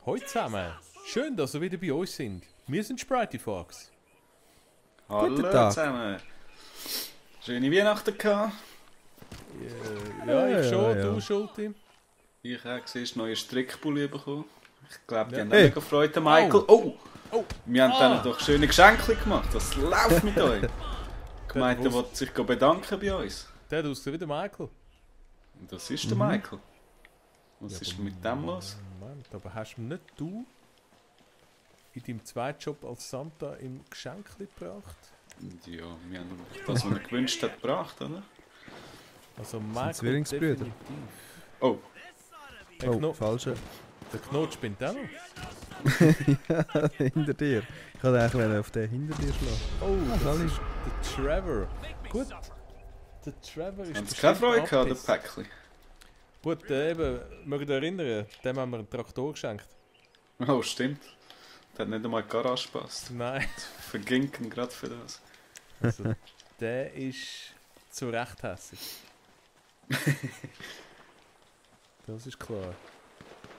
Hallo zusammen, schön, dass ihr wieder bei uns sind. Wir sind Sprite Fox. Hallo zusammen. Schöne Weihnachten gehabt. Ja, ich schon, du Schulti. Ich habe gesehen, neue Strickpulli bekommen. Ich glaube, die haben auch mega Freude, Michael. Oh! Wir haben denen doch schöne Geschenke gemacht. Was läuft mit euch? Gemeint, er wollte sich bedanken bei uns. Der hat ausgesehen wie der Michael. Das ist der Michael. Was ist mit dem los? Moment, aber hast du nicht du in deinem zweiten Job als Santa im Geschenk gebracht? Ja, wir haben das, was er gewünscht hat, gebracht, oder? Also Michael Zwillingsbrüder. definitiv. Oh. Falsche. Der Knot spinnt auch noch. Ja, hinter dir. Ich wollte eigentlich auf den hinter dir schlagen. Oh, das Sally. ist der Trevor. Gut. Der Trevor ist Haben Sie keine Freude gehabt, der angepisst. Päckchen? Gut, eben, mögt ihr erinnern, dem haben wir einen Traktor geschenkt. Oh, stimmt. Der hat nicht einmal die Garage gepasst. Nein, Verginken gerade für das. also der ist zu Recht hässig. Das ist klar.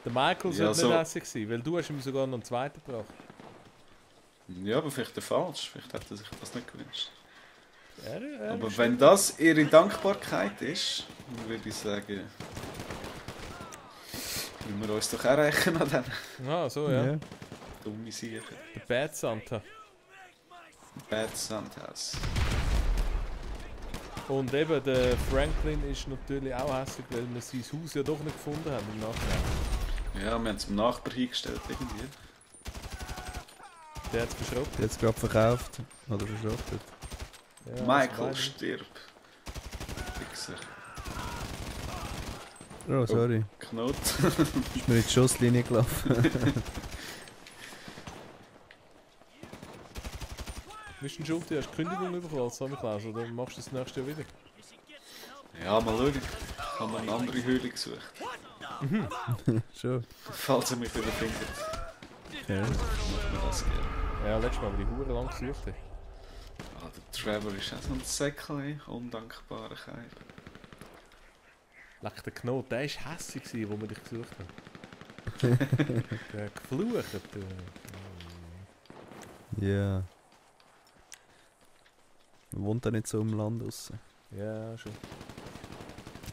Der Michael Ja, sollte so- nicht hässig sein, weil du hast ihm sogar noch einen zweiten gebracht. Ja, aber vielleicht der falsch. Vielleicht hat er sich das nicht gewünscht. Er Aber ist- wenn das ihre Dankbarkeit ist, dann würde ich sagen, müssen wir uns doch auch rächen an diesen Ah, so ja. dummen Siechen. Der Bad Santa. Bad Sandhouse. Und eben, der Franklin ist natürlich auch hässig, weil wir sein Haus ja doch nicht gefunden haben im Nachhinein. Ja, wir haben es dem Nachbar hingestellt irgendwie. Der hat es verschrottet. Jetzt gerade verkauft. Oder verschrottet. Ja, Michael, also stirb. Fixer. Oh, sorry. Knot. Ist mir in die Schusslinie gelaufen. Bist du ein Schulti? Hast du Kündigung bekommen als Samichlaus oder machst du das nächste Jahr wieder? Ja, mal schauen. Ich habe noch eine andere Höhle gesucht. Schon. Falls er mich wieder findet, Okay. macht mir das gerne. Ja, letztes Mal, weil ich hure lang gesucht habe. Ah, der Trevor ist auch so ein Säckchen, ey. Undankbarer Kerl. Leck, der Knot, der war hässlich, wo wir dich gesucht haben. Der hat geflucht. Ja. Man wohnt da nicht so im Land raus. Ja, schon.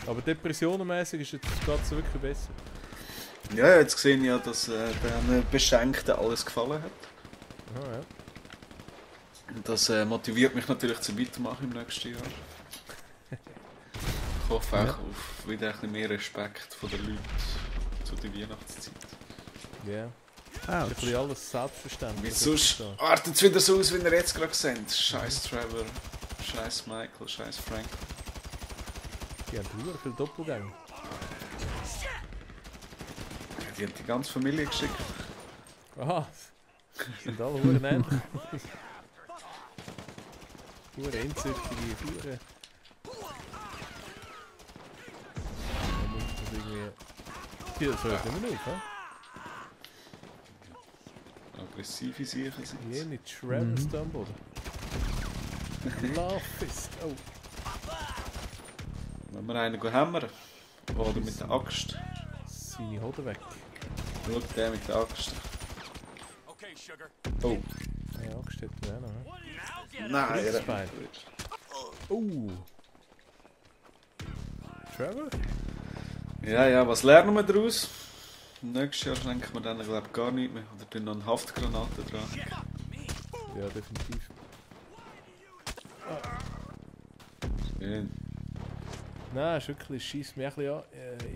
Aber depressionenmäßig ist jetzt gerade so wirklich besser. Ja, jetzt gesehen ja, dass den Beschenkten alles gefallen hat. Ah, ja. Und das motiviert mich natürlich zum Weitermachen im nächsten Jahr. Ich hoffe auch auf wieder ein bisschen mehr Respekt von den Leuten zu der Weihnachtszeit. Ja. Ist ein bisschen alles selbstverständlich. Weil sonst artet es wieder so aus, wie ihr jetzt gerade seht. Scheiß Trevor, scheiß Michael, scheiß Frank. Die haben hure viele Doppelgänge. Die hat die ganze Familie geschickt. Aha. Sind alle hure ähnlich. Hure inzüchtige Vierer. Man muss das irgendwie... Die das hört nicht mehr auf, hä? Aggressive Sachen sind es. Jene Trevor Stumble. Love Fist. Oh. Wenn wir einen hämmern. Oder mit der Axt. Seine Hoden weg. Schau, der mit der Axt. Oh. Ja, angestellt er auch noch, hä? Nein, er Bein. Trevor? Ja, was lernen wir daraus? Nächstes Jahr schenken wir dann glaube ich gar nicht mehr. Oder tun noch eine Haftgranate dran. Ja, definitiv. Schön. Nein, ist wirklich, schießt mich ein bisschen an.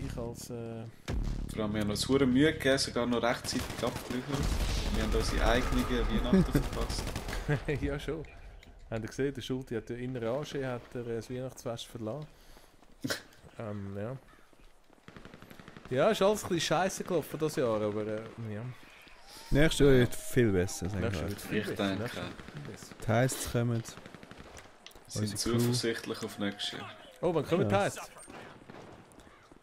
Ich als... Vor allem, wir haben uns hure Mühe gegeben, sogar noch rechtzeitig abgeliefert. Wir haben unsere eigenen Weihnachten verpasst. ja, schon. Habt ihr gesehen, der Schulti hat in der Rage hat das Weihnachtsfest verlassen. Ja. Ja, ist alles ein bisschen scheiße gelaufen dieses Jahr, aber ja. Nächstes Jahr wird viel besser, sag Nächstes Jahr ich. wird viel Ich besser, denke, nächstes Jahr wird viel besser. Die Heists kommen. wir sind Unsere Crew. zuversichtlich auf nächstes Jahr. Oh, wann kommt Ja. heißt?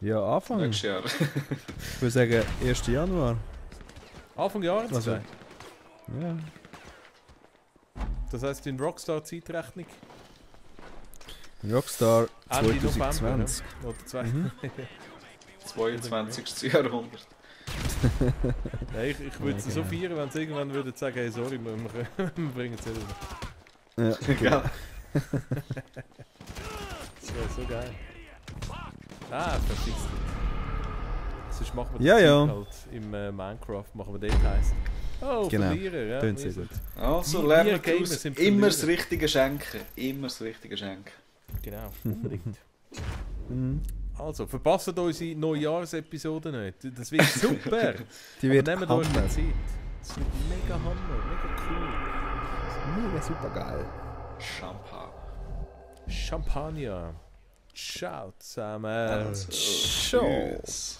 Ja, Anfang. Nächstes Jahr. Ich würde sagen 1. Januar. Anfang Jahr Also, zwei. Ja. Das heisst in Rockstar-Zeitrechnung? Rockstar Ende November, 2020. ne? Oder zwei. 22. Jahrhundert. Nein, ich würde es so feiern, wenn sie irgendwann würden sagen, hey, sorry, wir bringen es wieder. Ja, Ja. Das wäre so geil. Verfixt dich. Sonst machen wir Ja, das ja. halt im Minecraft, machen wir den heißt. Oh, Genau. Verlierer, ja. Tönt sehr gut. Also Wir lernen Gamer daraus, sind immer das Verlierer. Richtige schenken. Immer das Richtige schenken. Genau, unbedingt. Mhm. Also, verpasst unsere Neujahrsepisode nicht. Das wird super. Die wird Aber nehmt euch die Hammer. Zeit. Das wird mega Hammer, mega cool. Mega super geil. Champagner. Champagner. Ciao zusammen. Also, Ciao. tschüss.